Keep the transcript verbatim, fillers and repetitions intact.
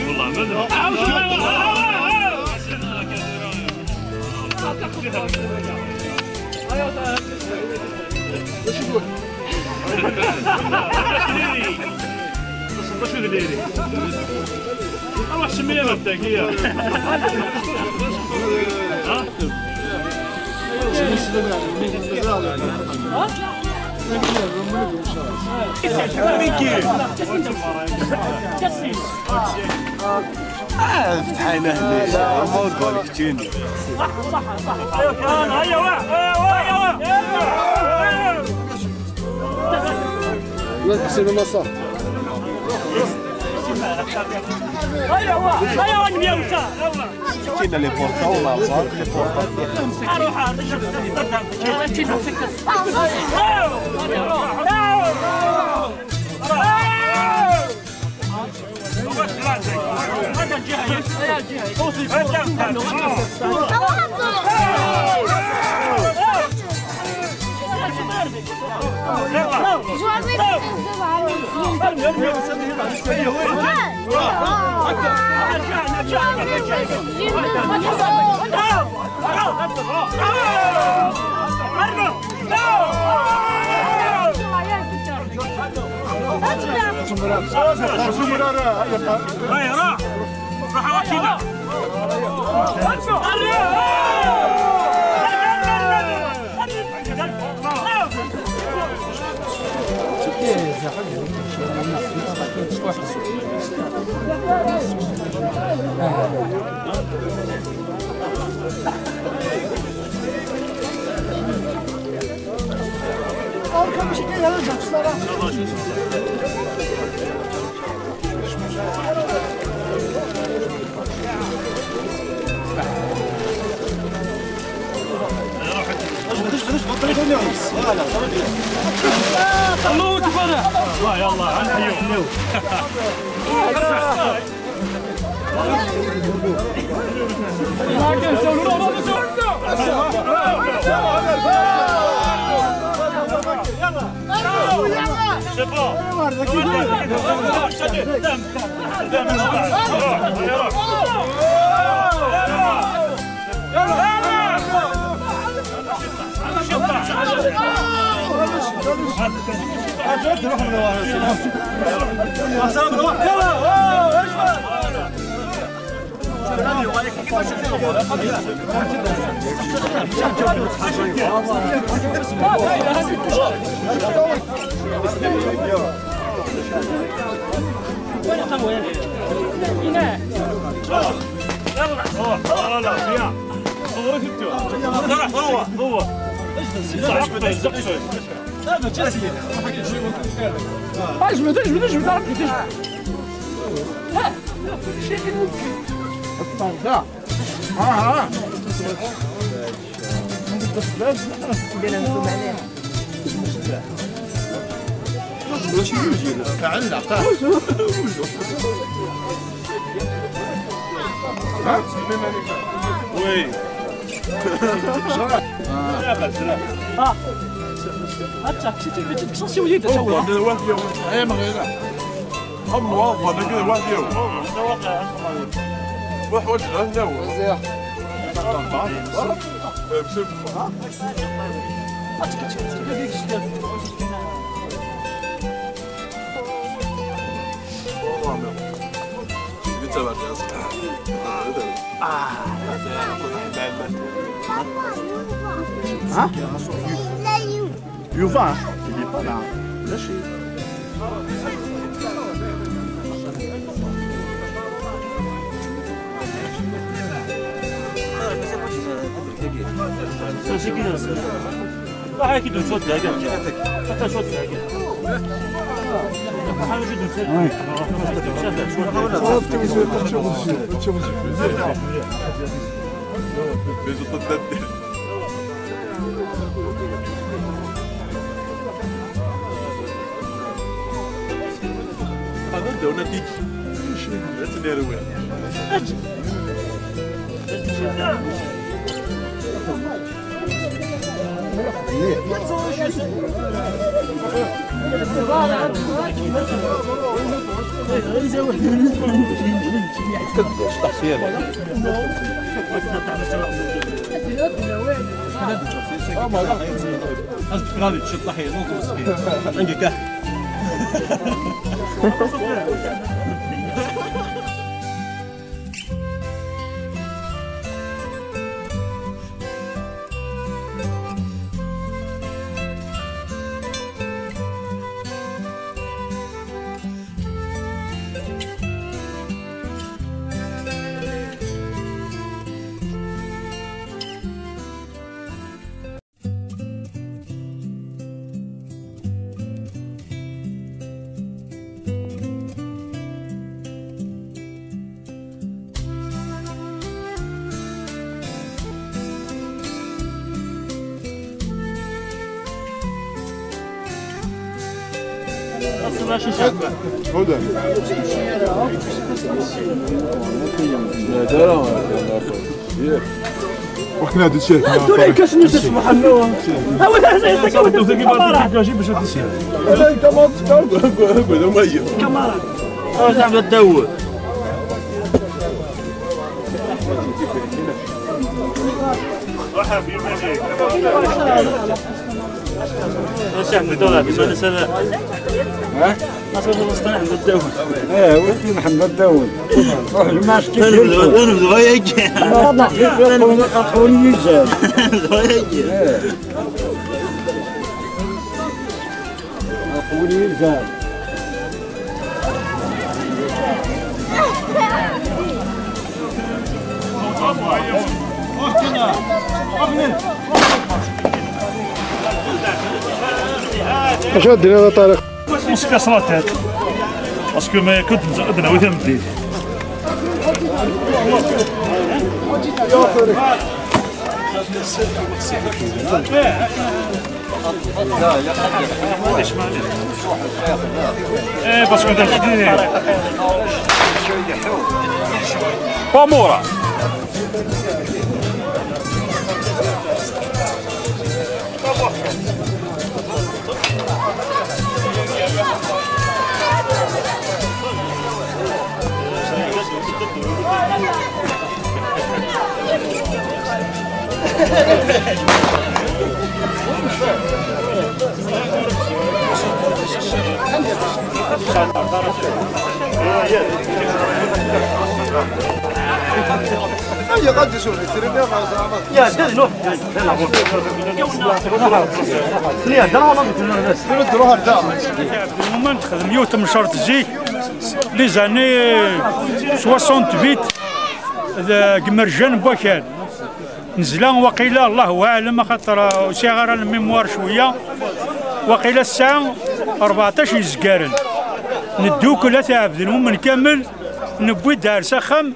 والله ما ندري. واش يقول؟ واش يقول لي؟ الله سميه بالتاكيه. ها؟ اه، فتحينا هنا. ما نقول لك تشيني. هيا، هيا، هيا، هيا. وين حسين النصر؟ هيا، هيا، هيا، هيا. كاين لي بورطا ولا بار، لي بورطا. هاي، راح. راح واكينا. الله اكبر. الله، يلا، هنحيو. C'est bon. Voilà, bien. صورك انت. هو، هو. اجمد، اجمد، اجمد، اجمد. ها. ها، ها. وي. اه. هاتشا، شتي بغيتي تكسر شي وليد، هاتشا هو. هو، هو، هو. اي، ما غير. هم واضح، انا كده واحد يوم. واحد وجه، هذا هو. مزيان. ها؟ يوفا، اللي طلع. ماشي. راح كي دوت شوت هكا. حتى شوت هكا. راح نجي دوت شوت. هذا دونتيك. لا تنيروي. هدى. وحنا هاد الشيء. هادو العكاس اللي تسمح لنا. هو هذا يعطيك، هو يعطيك. كاجي باش هاد الشيء. هذا انت ما تقول. هذا ما هي. كاميرا. اه، زعما داوود. الشيخ عبد الله، بما نسأل. ها؟ نصر فلسطين عند الدولة. ايه، ولدي محمد داوود. روح المسجد. انا بدغ-، انا بدغايا يجي. انا بدغايا يجي. ايه. اخوي يزال. اش غدير هذا طارق؟ On se casse la tête. Parce que ما كنت نعاود نبدي. ايه، parce que داك الشيء. ومورا. هيا غادي شوف الترينير زعما. يا، دا نروح. يا، دا والله. ترد روح دا. هما نخدم يوتم شرط زيك. Les années soixante-huit، ذا قمرجان بوكان. نزلا وقيلا، الله أعلم، خاطر، آه، سي غير الميموار شوية. وقيلا الساعة أربعطاش يزكارن. ندوك لا تعبد المؤمن كامل، نبوي دار سخم.